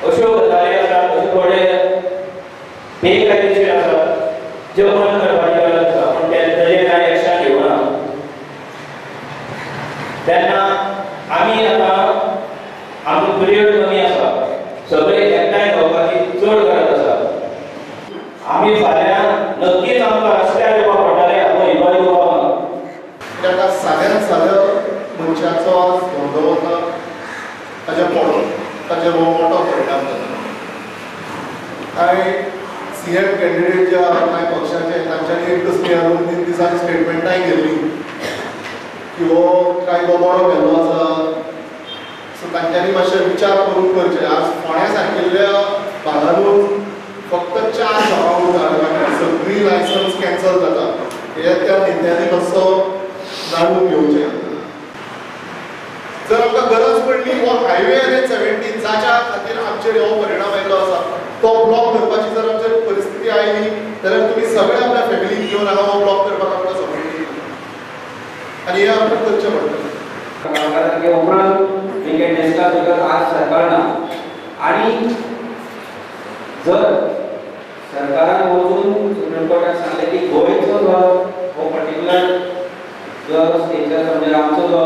अश्यो गजाली आसात, अशे थोडे बेकायदेशीर आसात ज्यो बंद करपाची गरज आसा, पूण ताजेर कांय एक्शन घेवना. तेन्ना आमी आतां आमचो पिरियड कमी आसा, सगळे एकठांय जावपाची चड गरज आसा. आमी फाल्यां नक्कीच आमकां रस्त्यार येवपाक पडटलें, हाचो इबाड येवपाक ना. ताका साद्यान साद्या मनशाचो आज धंदो वता, ताच्या पोटो ताचेर हो मोटो परिणाम जाता. कांय सीएम कॅन्डिडेट जे आहा कांय पक्षाचे तांच्यांनी एक तसली 2-3 दिसांनी स्टेटमेंटांय केल्ली की हो कायदो बरो केल्लो आसा. सो तांच्यांनी मातशे विचार करून करचे. आज फोंड्या सारकिल्ल्या भागानूच फक्त 4 शॉपां उरता आनी बाकी सगळीं लायसन्स कॅन्सल जाता. हे त्या नेत्यांनी मातसो जाणून घेवचें. जर आमकां गरज पडली हो हायवे NH17 जाच्या खातीर आमचेर हो परिणाम आयिल्लो आसा तो ब्लॉक करपाची जर आमचेर परिस्थिती आयली जाल्यार तुमी सगळे आपल्या फॅमिलीक घेवन हांगा हो ब्लॉक करपाक आमकां सपोर्ट दितले आनी हें आमकां करचें पडटलें. उपरांत we can discuss because आज सरकार ना आनी जर सरकारान वचून सुप्रीम कोर्टाक सांगलें की गोंयचो जो हो पर्टिक्युलर जो स्टेचर म्हणजे आमचो जो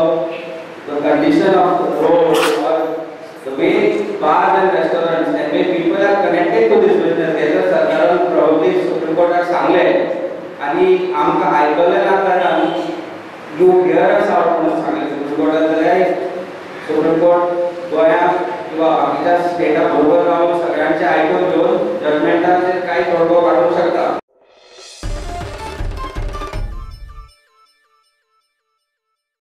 the condition of the road or the way bars and restaurants and way people are connected to this business, हेजर सरकारान probably supreme कोर्टाक सांगलें आनी आमकां आयकलें ना कारणान you here us out म्हणून सांगलें सुप्रीम कोर्टान, जाल्यार सुप्रीम कोर्ट गोंयांत किंवा बाकीच्या स्टेटा बरोबर रावन सगळ्यांचें आयकून घेवन जजमेंटाचेर कांय तोडगो काडूंक शकता.